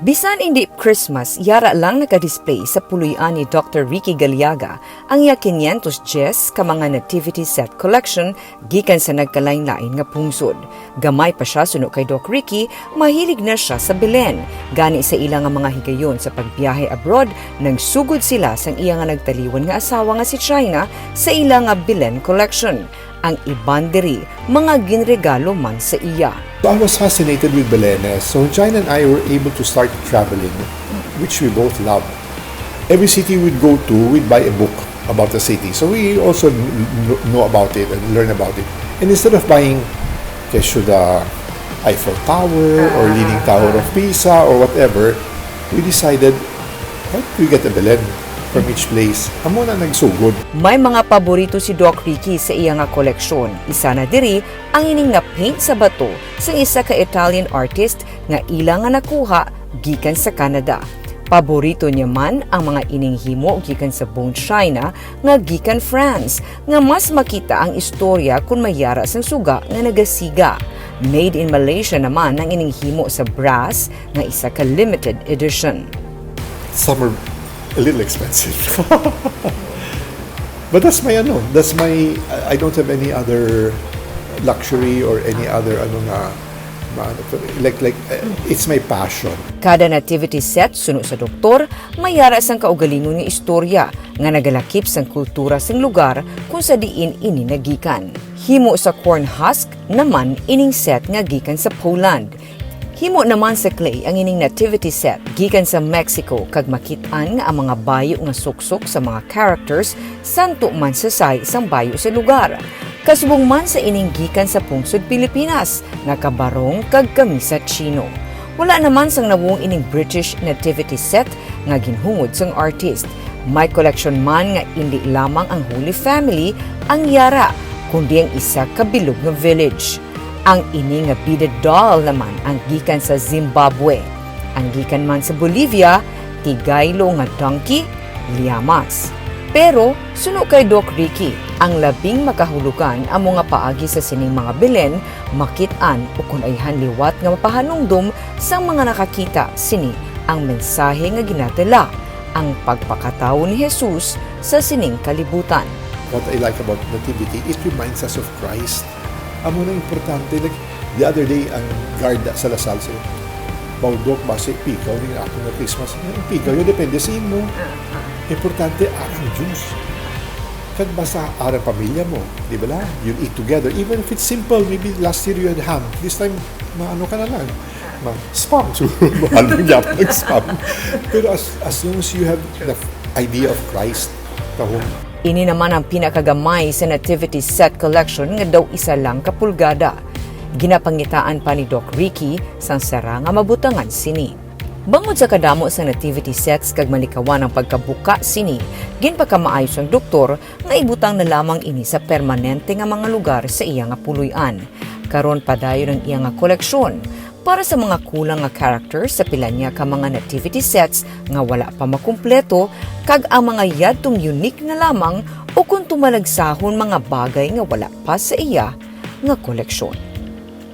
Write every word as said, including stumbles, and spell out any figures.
Bisan indi Christmas, yara lang naka-display sa puloy-an ni Doctor Ricky Galiaga ang iya quinientos diyes ka mga nativity set collection gikan sa nagkalain-lain nga pungsod. Gamay pa sia suno kay Doc Ricky, mahilig na sia sa Belen. Gani sa ila nga mga higayon sa pagbiyahe abroad, nagsugod sila sang iya nga nagtaliwan nga asawa nga si China sa ila nga Belen collection. Ang iban diri, mga ginregalo man sa iya. So I was fascinated with Belenes. So China and I were able to start traveling, which we both love. Every city we'd go to, we'd buy a book about the city. So we also kn- kn- know about it and learn about it. And instead of buying, kesyo, the Eiffel Tower or Leaning Tower of Pisa or whatever, we decided, why don't we get a Belen from each place? Amo na nagsugod. May mga paborito si Doc Ricky sa iya nga koleksyon. Isa na diri ang ining na-paint sa bato sang isa ka Italian artist nga ila nga nakuha gikan sa Canada. Paborito niya man ang mga ining himo gikan sa bone china nga gikan France, nga mas makita ang istorya kon may yara sang suga nga nagasiga. Made in Malaysia naman ang ining himo sa brass nga isa ka limited edition. Some are a little expensive. But that's my ano, that's my, I I don't have any other luxury or any other ano nga, ma- ano, like, like, uh, it's my passion. Kada nativity set, suno sa doktor, may yara sang kaugalingon nga istorya nga nagalakip sang kultura sang lugar kung sa diin ini nagikan. Himo sa corn husk naman ining set nga gikan sa Poland. Himo naman sa clay ang ining nativity set gikan sa Mexico, kag makit-an nga ang mga bayo nga suksok sa mga characters santo man sa sahi sang bayo sa lugar. Kasubong man sa ining gikan sa pungsod Pilipinas, nga kabarong kag kamisa Chino. Wala naman sang nawong ining British nativity set nga ginhungod sang artist. May koleksyon man nga indi lamang ang Holy Family ang yara, kundi ang isa ka bilog nga village. Ang ini nga beaded doll naman ang gikan sa Zimbabwe. Ang gikan man sa Bolivia, tigaylo nga donkey, liamas. Pero, suno kay Doc Ricky, ang labing makahulugan amo nga paagi sa sining mga Belen, makit-an ukon ayhan liwat nga mapahanumdom sang mga nakakita sini ang mensahe nga ginadala, ang pagpakatawo ni Jesus sa sining kalibutan. What I like about Nativity, it reminds us of Christ. Amo na importante. Like, the other day, ang guard sa La Salle, sabi, "Baw, Doc, basi pigaw ni ako nga Christmas." Ang pigaw yun, depende sa imo. Importante, arang Diyos. Kag basta arang pamilya mo, di ba lang? You eat together. Even if it's simple, maybe last year you had ham. This time, maano ka na lang. Ma spam. So, mahal mo gyapon ang spam. Pero as, as long as you have the idea of Christ, tahom. Ini naman ang pinakagamay sa nativity set collection nga daw isa lang ka pulgada. Ginapangitaan pa ni Doc Ricky sang sara nga mabutangan sini. Bangod sa kadamo sa nativity sets kag malikawan ang pagkabuka sini, ginpakamaayo sang doktor nga ibutang na lamang ini sa permanente nga mga lugar sa iya nga puloy-an. Karon padayon ang iya nga koleksyon. Para sa mga kulang nga characters sa pila niya ka mga nativity sets nga wala pa makumpleto, kag ang mga yadtong unique na lamang ukon tumalagsahon mga bagay nga wala pa sa iya nga koleksyon.